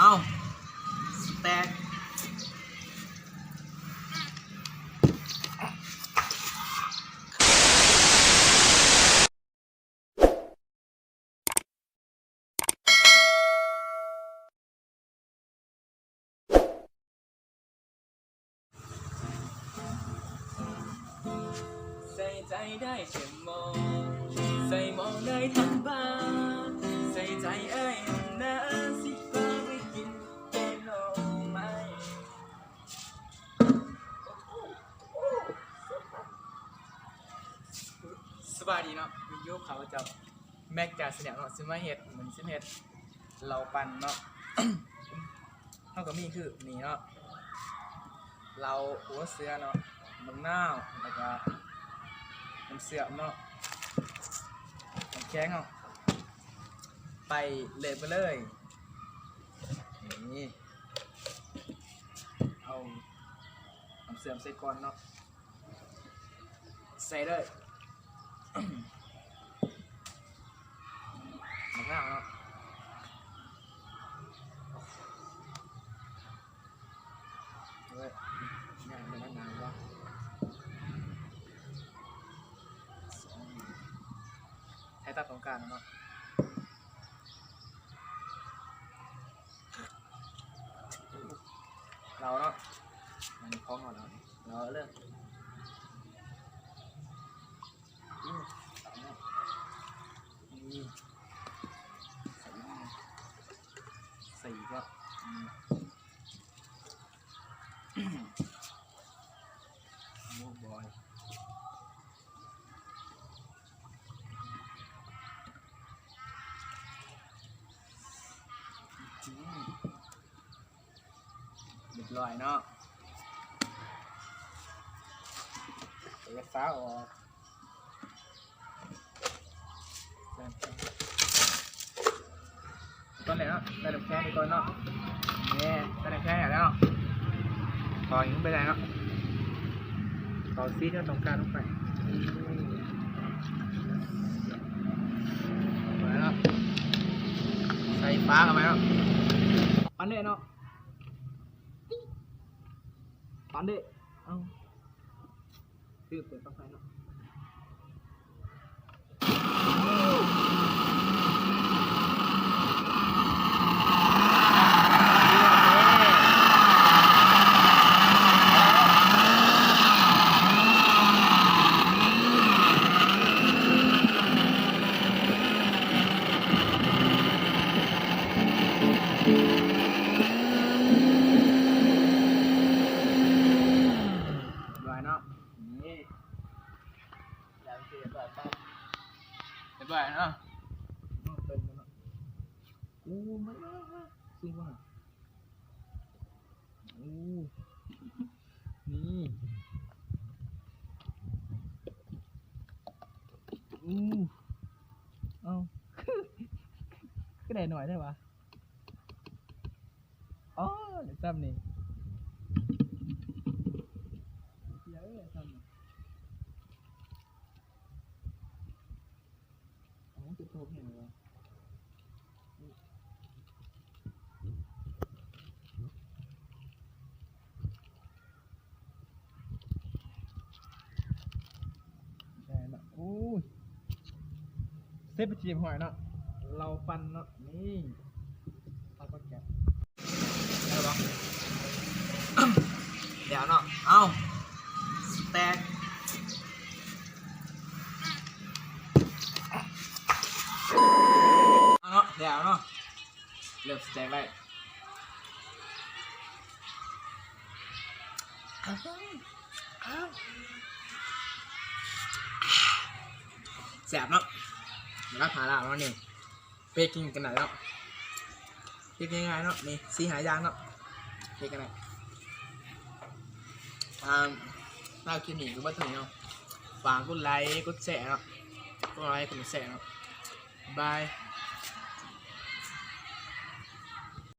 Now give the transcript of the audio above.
ເອົ້າ ສະແຕັກ. ໃສ່ໃຈໄດ້ແຕ່ມອງ ໃສ່ມອງໄດ້ທັງບ່າ ໃສ່ໃຈອ້າຍນຳໜ້າ ຊິພາໄປກິນແກງໜໍ່ໄມ້. ສະບາຍດີເນາະ ຢູ່ກັບຂ້າພະເຈົ້າ ແມັກຈາແຊນແນວເນາະ ຊິມາເຮັດ ມື້ນີ້ຊິເຮັດເຫຼົ້າປັ່ນເນາະ. ເຮົາກໍມີຄືນີ້ເນາະ ເຫຼົ້າຫົວເສືອເນາະ ບັກນາວ ແລ້ວກໍນ້ຳເຊື່ອມເນາະ ນ້ຳແຂງເນາະ ໄປເລີຍ ໄປເລີຍ. ນີ້ ເອົານ້ຳເຊື່ອມໃສ່ກ່ອນເນາະ ໃສ່ເລີຍ ບັກນາວເນາະ ເອີ ຍ່າງໄປນານໆ ບໍ່ ໃຫ້ຕາມຕ້ອງການເນາະ. ເຫຼົ້າເນາະ ມັນຂອງເຮົາເນາະ ເອົາເລີຍ. ອືມ ເອົາເນາະ ນີ້ ໃສ່ອີກເນາະ ໃສ່ອີກເນາະ ອືມ ໂອ້ບອຍ. ອືມ ຮຽບຮ້ອຍເນາະ ເປີດຝາອອກ ຕອນແລກເນາະ ໃສ່ນ້ຳແຂງໄປກ່ອນເນາະ ນີ້ ໃສ່ນ້ຳແຂງແລ້ວເນາະ ເຂົ້າຍັງໄປໄດ້ເນາະ ເຂົ້າສີທີ່ເຮົາຕ້ອງການລົງໄປ ເອົາໄປເນາະ ໃສ່ຝາເຂົ້າໄປເນາະ ປັ່ນເດ້ເນາະ ປັ່ນເດ້ ເອົາ ຄືເປີດປລັກໄຟເນາະ. ຮຽບຮ້ອຍເນາະ ນີ້ ແລ້ວຊິຮຽບຮ້ອຍໄປ ຮຽບຮ້ອຍເນາະ ເນາະ ເປັນເນາະ ໂອ້ ມາ ມາ ມາ ສູງກວ່າ ໂອ້ ນີ້ ໂອ້ ເອົ້າ ຄືໄດ້ໜ້ອຍແທ້ຫວາ? ອໍ ໄດ້ຊ່ຳນີ້ ເອີ ໄດ້ຊ່ຳນີ້ ເອົາ ເຈັບທ້ອງແຮງເລີຍຫວາ? ໄດ້ລະ ໂອ້ຍ ເສັດໄປທີ່ຮຽບຮ້ອຍເນາະ ເຫຼົ້າປັ່ນເນາະ ນີ້ ເອົາປາແກະ ໄດ້ບໍ່? ແລ້ວເນາະ ເອົາ ສະແຕັກ ເອົາເນາະ ແລ້ວເນາະ ເລີ່ມສະແຕັກໄດ້ ແຊບເນາະ ເວລາພາລາວເນາະນີ້ ເຮັດກິນກັນໄດ້ເນາະ ເຮັດງ່າຍໆເນາະ ນີ້ ສີ່ຫ້າຢ່າງເນາະ ເຮັດກັນໄດ້ ອ່າ ສຳລັບຄລິບນີ້ກໍເບິດເທົ່ານີ້ເນາະ ຝາກກົດໄລ ກົດແຊເນາະ ກົດໄລ ກົດແຊເນາະ ບາຍ.